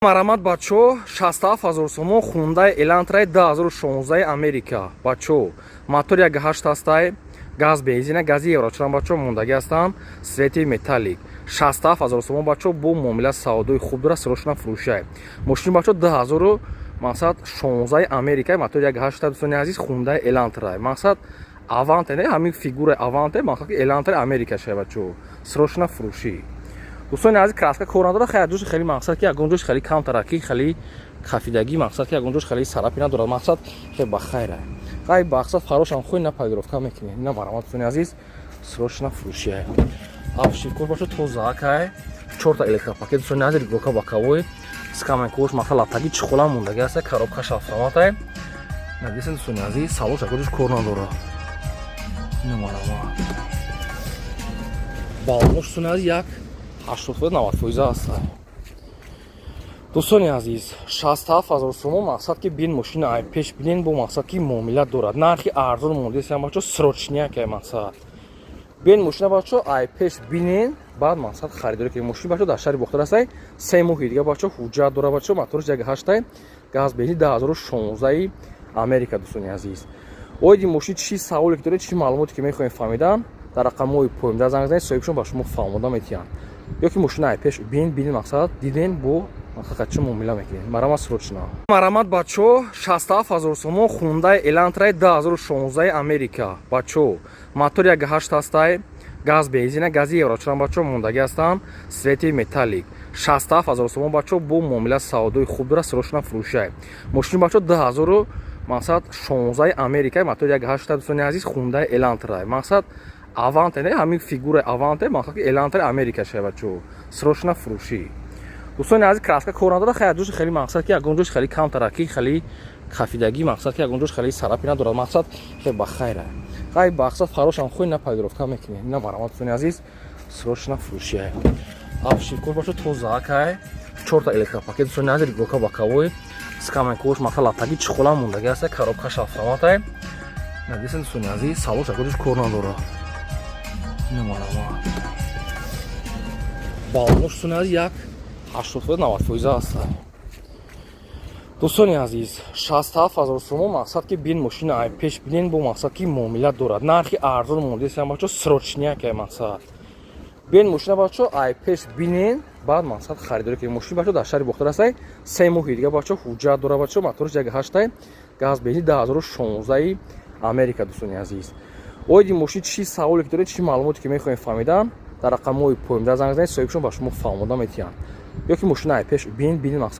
Марамат, бачо, 67 ҳазор сомон Хундай Элантраи 2016 Америка. Бачо, мотор 1.8 ҳастай, газ, бензина, гази евро 4, бачо, мондагӣ ҳастанд, цвети металлик. 67 ҳазор сомон, бачо, бо муомила, савдои хуб дора, срочно фурӯшай. Мошини, бачо, 2000, мақсад, 16 Америка, мотор 1.8. Дӯстони азиз, Хундай Элантра, мақсад, Аванте, не, ҳамин фигураи Аванте, мақсад, ки Элантра Америка шай. Бачо, срочно фурӯшӣ. Дӯстони азиз, краска кор надора, хай ҷош хеле, мақсад, ки ягон ҷош хеле камтара, ки хеле хафидагӣ, мақсад, ки ягон ҷош хеле царапина надорад, мақсад, хеле ба хайра, хай, мақсад, фарошам хуй на полировка мекунем. Ина марамат, дӯстони азиз, срочно фурӯшия. Обшивкош, бошо, тозаакай, чорта электропакет, дӯстони азиз, регулировка боковой, скамейкош, мақсад, латаги чехола мондагӣ аста, коробкаш автоматай. Надесен, дӯстони азиз, салош ягон ҷош кор надорад. Ина марамат, балонош, дӯстони азиз, як 80%, 90% аст. Дӯстони азиз, 67 ҳазор сомон, мақсад, ки бин мошина ай пеш бинен, бо мақсад, ки муомила дорад, нархи арзон мондесиам. Бачо, срочняк ай, мақсад, бин мошина, бачо, ай пеш бинен, баъд, мақсад, харидорӣ кунед. Мошини, бачо, дар шаҳри Бохтар астай, 3 моҳи дига, бачо, ҳуҷҷат дора. Бачо, моторш 1.8, газ, бензин, 2016 Америка. Дӯстони азиз, оиди мошин чӣ саволе ки доред, чӣ маълумоте ки мехоҳем фаҳмидан, дар рақамҳои поёнда занг занед, соҳибшон ба шумо фаҳмода метиҳанд. Ё ки мошина ай пеш бин, мақсад, диден, бо мақсад, чӣ муомила мекунед. Марамат, срочно. Марамат, бачо, 67 ҳазор сомон Хундай Элантраи 2016 Америка. Бачо, мотор 1.8 ҳастай, газ, бензина, гази евро 4, бачо, мондагӣ ҳастанд, цвети металлик. 67 ҳазор сомон, бачо, бо муомила, савдои хуб дора, срочно фурӯшай. Мошини, бачо, 2000, мақсад, 16 Америка, мотор 1.8. Дӯстони азиз, Хундай Элантра, мақсад, Аванте, не, ҳамин фигураи Аванте, мақсад, ки Элантра Америка шай. Бачо, срочно фурӯшӣ. Дӯстони азиз, краска кор надора, хай ҷош хеле, мақсад, ки ягон ҷош хеле камтара, ки хеле хафидагӣ, мақсад, ки ягон ҷош хеле царапина надорад, мақсад, хеле ба хайра, хай, мақсад, фарошам хуй на полировка мекунем. Ина марамат, дӯстони азиз, срочно фурӯшия. Обшивкош, бошо, тозаакай, чорта электропакет, дӯстони азиз, регулировка боковой, скамейкош, мақсад, латаги чехола мондагӣ аста, коробкаш автоматай. Надесен, дӯстони азиз, салош ягон ҷош кор надорад. Ина марамат, балонош, дӯстони азиз, як 80%, 90% аст. Дӯстони азиз, 67 ҳазор сомон, мақсад, ки бин мошина ай пеш бинен, бо мақсад, ки муомила дорад, нархи арзон мондесиам. Бачо, срочняк ай, мақсад, бин мошина, бачо, ай пеш бинен, баъд, мақсад, харидорӣ кунед. Мошини, бачо, дар шаҳри Бохтар астай, 3 моҳи дига, бачо, ҳуҷҷат дора. Бачо, моторш 1.8, газ, бензин, 2016 Америка. Дӯстони азиз, оиди мошин чӣ саволе ки доред, чӣ маълумоте ки мехоҳем фаҳмидан, дар рақамҳои поёнда занг занед, соҳибшон ба шумо фаҳмода метиҳанд. Ё ки мошина ай пеш бин, мақсад.